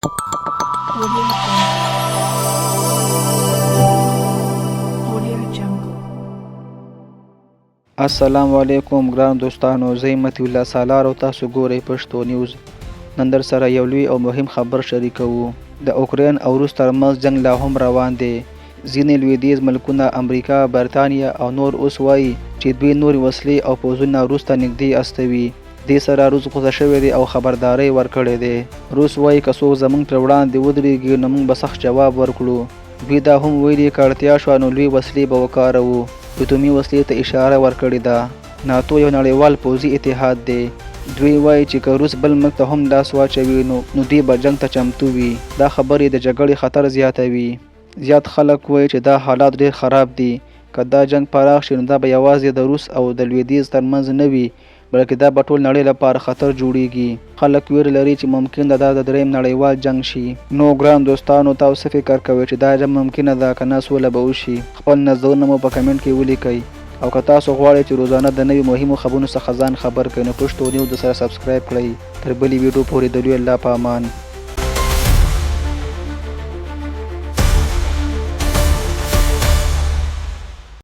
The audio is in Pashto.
Audio Jungle. Audio Jungle. السلام علیکم ګران دوستانو، زه یم مطیع الله سالار او تاسو ګورئ پښتو نیوز. نن در سره یو لوی او مهم خبر شریکوو. د اوکراین او روس ترمنځ جنګ لا هم روان دی. ځینې لویدیځ ملکونه، امریکا، برتانیا او نور اوس وایي چې دوی نورې وسلې او پوځونه روس ته نږدې استوي. دې سره روس غوسه شوی دی او خبرداری یې ورکړی دی. روس وایي که څوک زمونږ پر وړاندې ودریږي نو مونږ به سخت جواب ورکړو. دوی دا هم ویلي که اړتیا شوه نو لوی وسلې به وکاروو. اتومي وسلې ته اشاره ورکړې ده. ناتو یو نړیوال پوځي اتحاد دی. دوی وایي چې که روس بل ملک ته هم لاس واچوي نو دوی به جنګ ته چمتو وي. دا خبرې د جګړې خطر زیاتوي. زیات خلک وایي چې دا حالات ډیر خراب دي. که دا جنګ پراخ شي نو دا به یوازې د روس او د لویدیځ ترمنځ نه وي بلکې دا به ټول نړۍ لپاره خطر جوړیږي. خلک ویره لري چې ممکن ده دا د دریم نړیوال جنګ شي. نو ګران دوستانو، تاسو څه فکر کوئ چې دا جنګ ممکنه ده که نه سوله به وشي؟ خپل نظرونه مو په کمنټ کې ولیکئ او که تاسو غواړئ چې روزانه د نوي مهمو خبرونو څخه ځان خبر کړئ نو پښتو نیوز درسره سبسکرایب کړئ. تر بلې ویډیو پورې د لوی الله په امان.